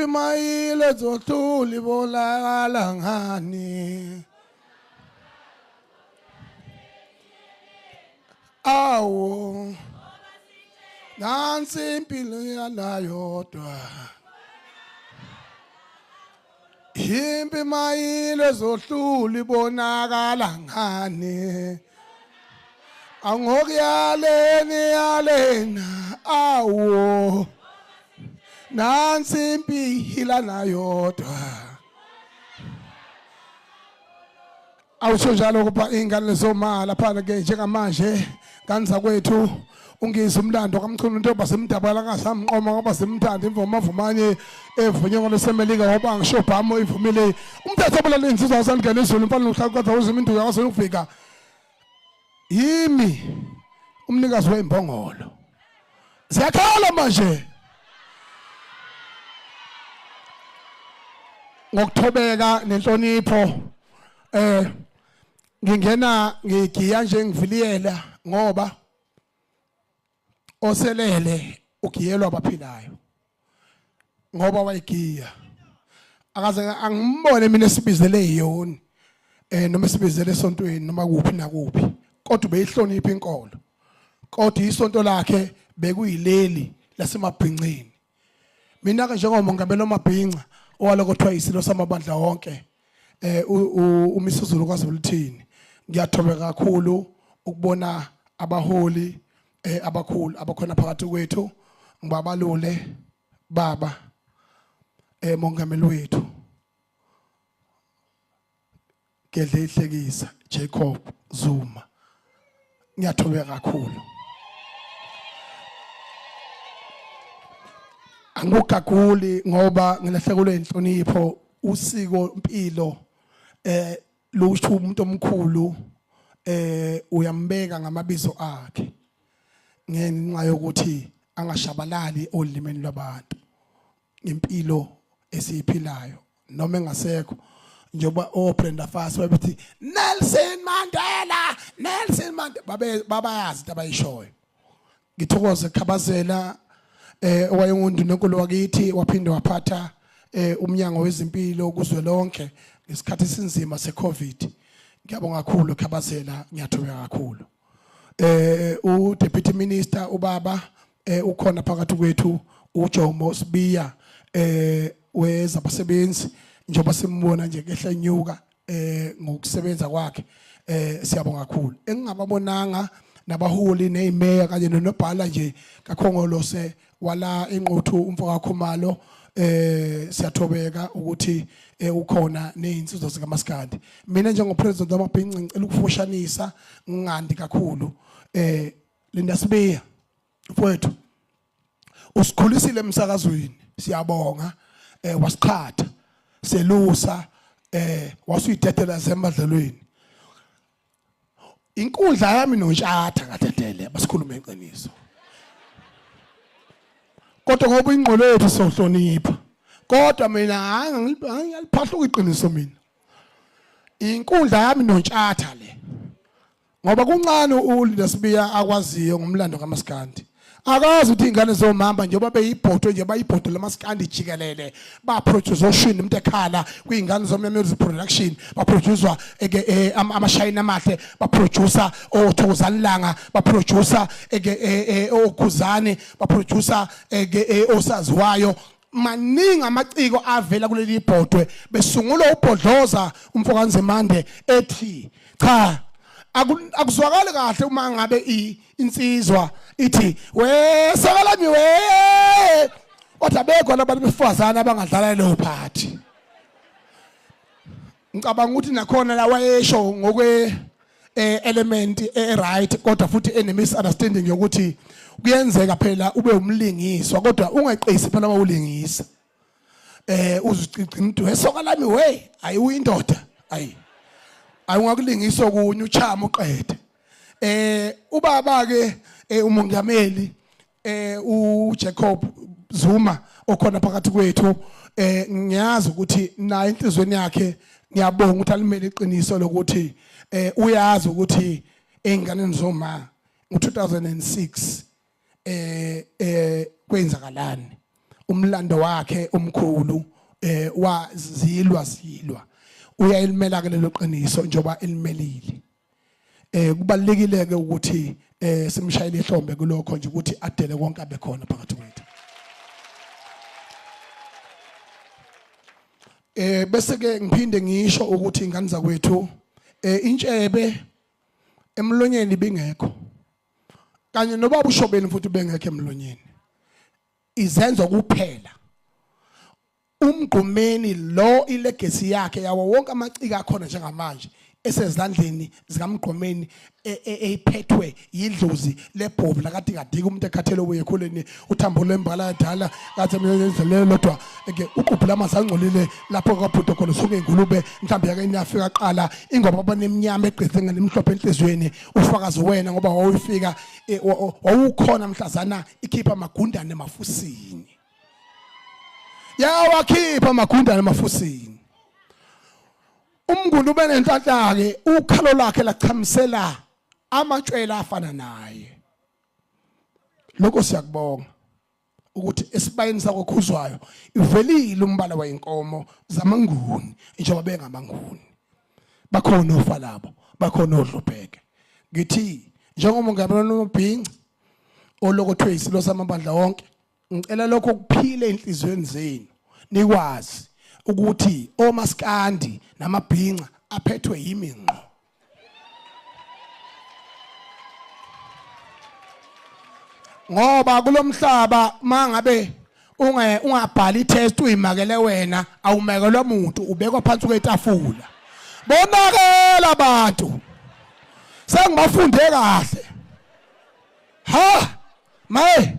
Impi mayile zothuli bolakala ngani. Awu nansi impilo yalayodwa. Impi mayile zohlula ibonakala ngani. Angokuyaleni yalena awo. Nansi impilo nayodwa. Awusho njalo kuba ingane zoma lapha ke njengamanje ngane zakwethu ungizwe umlando kaMchunu ntoba simdabala ngasamqoma ngoba simthanda imvuma vumanye evunywe ngolosemelika ngoba ngisho bhamo ivumile umthetho obulala insizwa wasangena izulu mfana uhlakwaza uzima induku yakwaZulu ukufika yimi umnikazi wembongolo ziyakhala manje ngokuthobeka nenhlonipho eh ngingena ngigiya nje ngiviliyela ngoba oselele ugiyelwa abaphilayo ngoba wayigiya akaze angimbone mina esibizele iyoni eh noma esibizele esontweni noma kuphi nakuphi kodwa ubeyihlonipha inkolo kodwa isonto lakhe bekuyileli lasemabhincini mina ke njengomongameli wamabhinca owaloko kuthiwa isilo samabandla wonke eh uMisuzulu kwaZuluthini ngiyathobeka kakhulu ukubona abaholi eh abakhulu abakhona phakathi kwethu ngibabalule baba eh mongameli wethu Gedle ihlekisa Jacob Zuma ngiyathobeka kakhulu angugaguli ngoba ngilahlekelwe inhlonipho usiko impilo eh lusho umuntu omkhulu eh uyambeka ngamabizo akhe ngenxa yokuthi angashabalali olimeni lwabantu ngempilo esiyiphilayo noma engasekho njengoba oBrenda Fassie babethi Nelson Mandela Nelson Mandela babe babayazi into abayishoyo ngithokoze Khabazela eh owayengundunankulu wakithi waphinde waphatha eh umnyango wezempilo kuzwelonke ngesikhathi esinzima seCovid ngiyabonga kakhulu Khabazela ngiyathobeka kakhulu eh u deputy minister ubaba eh ukhona phakathi kwethu uJomo Sibiya eh wezabasebenzi njengoba simbona nje kehla enyuka eh ngokusebenza kwakhe eh siyabonga kakhulu engingababonanga nabaholi nezimeya kanye nonobhala nje kaKhongolose wala enquthu umfo kaKhumalo eh siyathobeka ukuthi eh, ukhona nezinsizwa zikaMaskandi mina njengopresident wamabhinci ngicela ukufushanisa ngingandi kakhulu eh Linda Sibiya mfowethu usikhulisile emsakazweni siyabonga eh wasiqhatha selusa eh wasuyidedela zemadlelweni inkundla yami noNtshatha ngadedele basikhulume iqiniso kodwa ngoba ingqolo yethu sohlonipha kodwa mina angiyaliphahluka iqiniso mina inkundla yami noNtshatha le ngoba kuncane uLinda Sibiya akwaziyo ngomlando kaMaskandi akazi ukuthi ingane zomamba njengoba beyibhodwe nje bayibhodwe lamaskandi jikelele baproduce oshini umuntu ekhala kwingane zomya music production baproducewa eke eh, amashayini amahle baproducer othokozani langa baproducer eke eh, eh, okhuzane baproducer eke osaziwayo maningi amaciko avela kuleli bhodwe besungula ubhodloza umfokanzimande ethi cha akuzwakali kahle uma ngabe insizwa ithi we sokalami we kodwa bekho labantu besifazane abangadlala leyo phathi ngicabanga ukuthi nakhona la wayesho ngokwe eh, element e right kodwa futhi ene misunderstanding yokuthi kuyenzeka phela ube umlingiswa kodwa ungeqisi phela mawulingisa eh uzicigcina umuntu wesoka lami we ayi uyindoda ayi ayungakulingisa okunye uchama uqede eh ubaba ke eh, umongameli eh uJacob Zuma okhona phakathi kwethu eh ngiyazi ukuthi naye enhlizweni yakhe ngiyabonga ukuthi alimele iqiniso lokuthi eh uyazi ukuthi einganeni zoma ngo2006 eh eh kwenzakalani. Umlando wakhe omkhulu eh wazilwa zilwa uyayilimela ke lelo qiniso njengoba elimelile. Kubalekile ke ukuthi simshayele ihlombe kulokho nje ukuthi adele konke abe khona phakathi kwethu. Bese ke ngiphinde ngisho ukuthi ingane zakwethu intshebe emlonyeni ibingekho kanye nobaba uShobeni futhi bengekho emlonyeni, izenzo kuphela. Umgqumeni lo ilegacy yakhe yawo wonke amaciko akhona njengamanje esezandleni zikaMgqumeni eyiphethwe yidlozi lebhovu lakadikadika, umuntu ekhathele ubuye ekhuleni uthambo lwembala yadala kathi mina lodwa ke uqubhu lamanzi angcolile lapho kwabhuda khona suke ingulube mhlawumbe yake niyafika qala ingoba abanemnyama egqize ngalemhlophe enhliziyweni ufakazi wena ngoba wawufika wawukhona mhlazana ikhipha amagundane emafusini, yawakhipha amagundane emafusini. Umnguni ube nenhlanhla ke, ukhalo lakhe lachamisela amatshwela afana naye. Lokho siyakubonga ukuthi esibayeni sakokhuzwayo ivelile umbala wayinkomo zamanguni, njengoba bengamanguni bakhona ofalabo bakhona odlubheke. Ngithi njengomongameli nomabhinci olokothwe isilo samabandla wonke, ngicela lokho kuphile enhliziyweni zenu, nikwazi ukuthi omaskandi namabhinca aphethwe yimi ngqo. Ngoba kulomhlaba mangabe unge ungabhali itest uyimakele wena, awumekelwa umuntu, ubekwa phansi kwetafula. Bonakela abantu sengibafunde kahle. Ha maye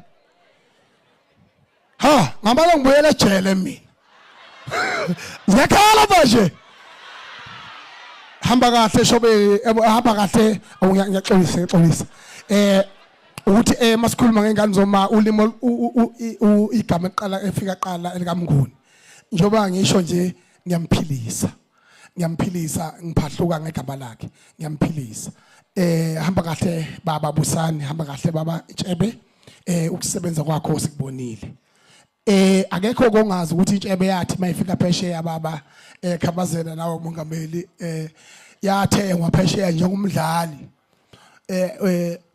ha, ngamane ngibuyele ejele mina, ziyakhala manje. Hamba kahle Shobeni, hamba kahle. Ngiyaxolisa, ngiyaxolisa ukuthi masikhuluma ngengane zoma ulimo igama eqala efika qala elikaMnguni, njengoba ngisho nje ngiyamphilisa, ngiyamphilisa, ngiphahluka ngegama lakhe, ngiyamphilisa. Hamba kahle baba Busani, hamba kahle baba Ntshebe, ukusebenza kwakho sikubonile. Akekho kongazi ukuthi intshebe yathi mayifika phesheya baba Khabazela nawe mongameli yathengwa phesheya njengomdlali.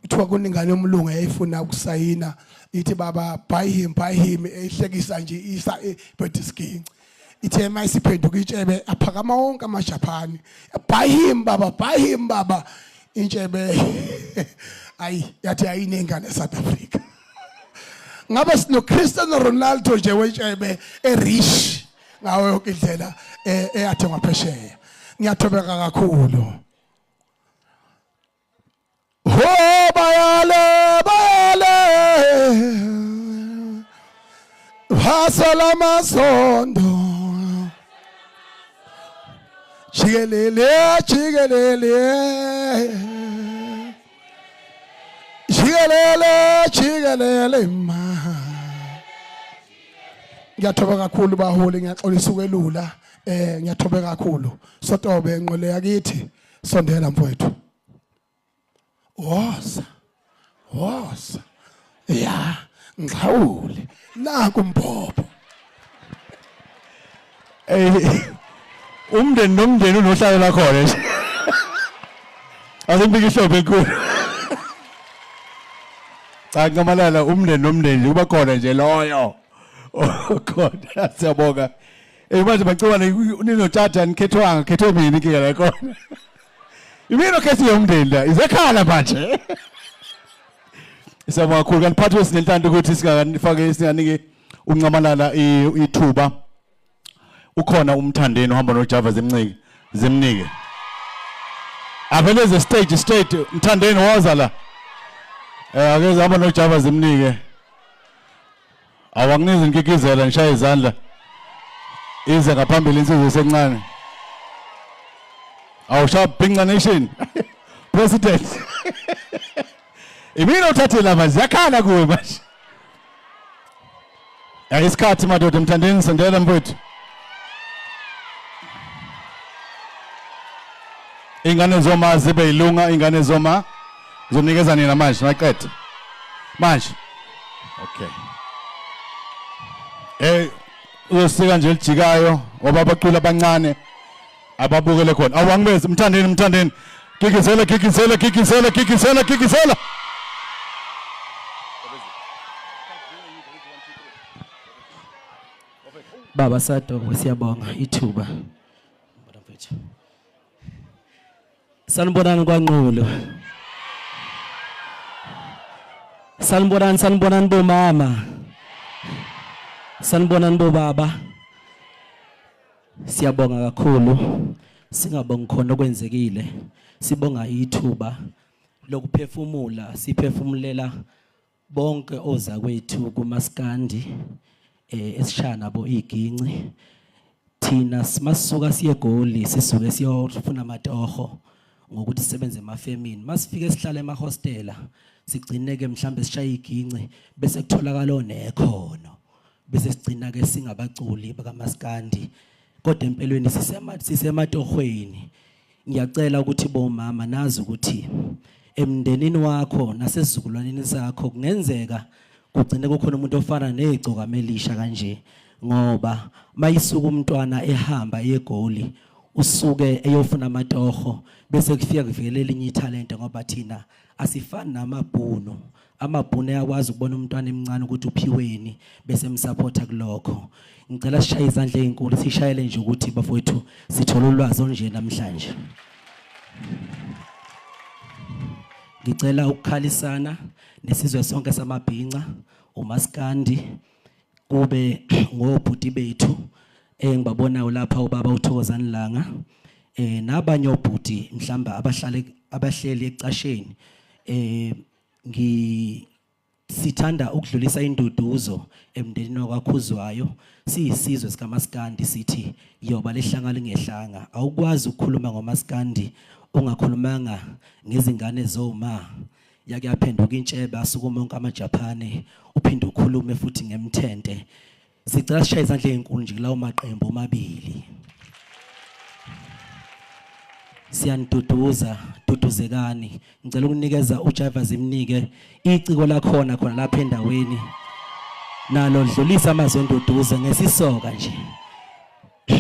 Kuthiwa kuningane yomlungu eyayifuna ukusayina, ithi baba buy him, buy him, ehlekisa nje isa iphethe isiginci. Ithe mayisiphenduka intshebe aphakama wonke amaJapani, buy him baba, buy him baba. Intshebe ayi yathi ayinengane eSouth Africa. Ngabe sino Cristiano Ronaldo nje wentshebe erich ngawo yonke indlela eyathengwa phesheya. Ngiyathobeka kakhulu. Ho bayale bayale hasala masondo jikelele jikelele jikelele jikelele ma. Ngiyathoba kakhulu baholi, ngiyaxolisa ukwelula, ngiyathobeka kakhulu. Sotobe nqole yakithi, sondela mfowethu. Woza woza ya ngixhawule naku umbhobho. Ey, umndeni nomndeni unohlalo lakhona nje. Asimbike ihlombe enkulu. Cha Nxamalala, umndeni nomndeni kuba khona nje loyo. Khona siyabonga. Eh manje bacibane ninothatha nikhethwanga khethwe mina inkinga la khona. Imina okhethiwe umndeni la izekhala manje. Siyabonga kakhulu kanti phathi wesinenhlanhla ukuthi singakanifake singanike uNxamalala ithuba. Ukhona umthandeni uhamba noJava zimncike zimnike. Aveleze stage straight mthandeni woza la. Ake hamba noJava zimnike. Awanginizi ngikikizela ngishaye izandla. Ize ngaphambili insizwa esencane. Awusha Bhinca Nation. President. Imina uthathela manje ziyakhala kuwe manje. Isikhathi madoda mthandeni sendela mfowethu. Ingane zoma zibe yilunga, ingane zoma zonikeza nina manje naqeda. Manje. Okay. Eh uyosika nje elijikayo ngoba abaculi abancane ababukele khona. Awu angibezi mthandeni mthandeni. Gigizela gigizela gigizela gigizela gigizela. Baba Sadoko siyabonga ithuba. Mbona mfethu. Sanibonani kwaNqulu. Sanibonani sanibonani bomama. Sanibonani bobaba. Siyabonga kakhulu. Singabongi khona okwenzekile. Sibonga ithuba lokuphefumula siphefumulela bonke ozakwethu kumaskandi eh esishaya nabo iginci thina masuka siye eGoli sisuke siyofuna amatoho ngokuthi sisebenze emafemini masifike sihlala emahostela sigcine ke mhlambe sishaya iginci bese kutholakala onekhono bese sigcina ke singabaculi bakamaskandi kodwa empelweni sisema sisematohweni Ngiyacela ukuthi bomama nazi ukuthi emndenini wakho nasesizukulwaneni sakho kungenzeka kugcine kukhona umuntu ofana negcokama elisha kanje ngoba mayisuka umntwana ehamba eGoli usuke eyofuna amatoho bese kufika kuvele elinye ithalente ngoba thina asifani namabhunu amabhunu ayakwazi ukubona umntwana emncane ukuthi uphiweni bese emsupporta kulokho ngicela sishaye izandla ezinkulu sishayele nje ukuthi bafowethu sithola ulwazi olunje namhlanje ngicela ukukhalisana nesizwe sonke samabhinca umaskandi kube ngobhuti bethu engibabonayo lapha ubaba uThokozani Langa eh nabanye obhuti mhlamba abahlale abahleli ecasheni eh ngi sithanda ukudlulisa induduzo emndenini wakwaKhuzwayo siyisizwe sikaMaskandi sithi yoba lehlanga lingehlanga awukwazi ukukhuluma ngoMaskandi ungakhulumanga ngezingane zoma yake yaphenduka intshebe asukuma onke amaJaphane uphinde ukhulume futhi ngemthente sicela sishaye izandla ezinkulu nje kulawo maqembu omabili siyaniduduza duduzekani ngicela ukunikeza uJiva zimnike iciko lakhona khona lapha endaweni nalo dlulisa amazwi enduduzo ngesisoka nje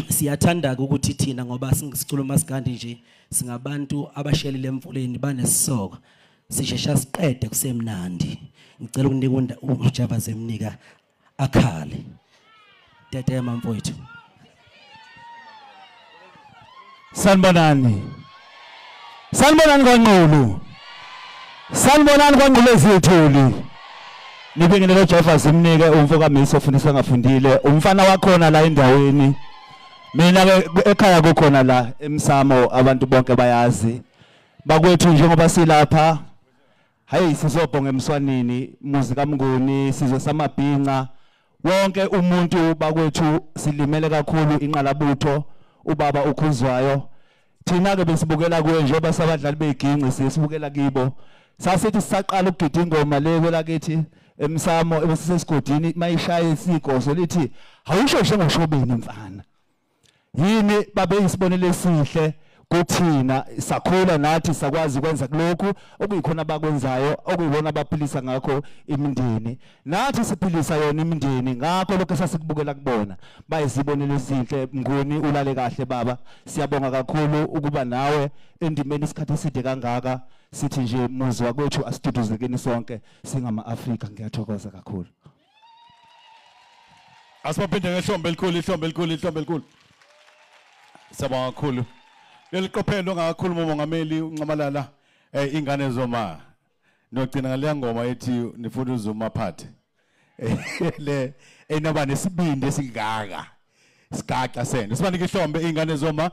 siyathanda ukuthi thina ngoba sicula umaskandi nje singabantu abashelile emfuleni banesisoka sishesha siqede kusemnandi ngicela ukunika uJava zemnika akhale tetema mfowethu Sanibonani. Sanibonani kwaNqulu. Sanibonani kwaNqulu ezithuli. Nibingelele Jehova simnike umfo kaMiso ofundisa ngafundile umfana wakhona la endaweni. Mina ke ekhaya kukhona la emsamo abantu bonke bayazi. Bakwethu njengoba silapha hayi sizobhonga emswanini muzi kaMnguni sizwe samabhinca wonke umuntu bakwethu silimele kakhulu inqalabutho ubaba ukhuzwayo thina ke besibukela kuye njengoba sabadlali beginci sisibukela kibo sasithi sisaqala ukugida ingoma le kwelakithi emsamo ebesisesigodini mayishaya isigoso lithi awusho njengoshobeni mfana yini babe isibonelo esihle kuthina sakhula nathi sakwazi ukwenza kulokhu okuyikhona abakwenzayo okuyibona abaphilisa ngakho imindeni nathi siphilisa yona imindeni ngakho lokho esasikubukela kubona bayizibonelo ezinhle mnguni ulale kahle baba siyabonga kakhulu ukuba nawe endimeni isikhathi eside kangaka sithi nje muzi wakwethu asiduduzekeni sonke singama-Afrika ngiyathokoza kakhulu Asibaphinde ngehlombe elikhulu ihlombe elikhulu ihlombe elikhulu. Siyabonga kakhulu. Leli qophelo ongakhuluma umongameli uNxamalala eh ingane zoma. Nogcina ngaleya ngoma ethi nifuna uZuma phathe. Le enaba nesibindi esingaka. Sigaxa sene. Sibanike ihlombe ingane zoma.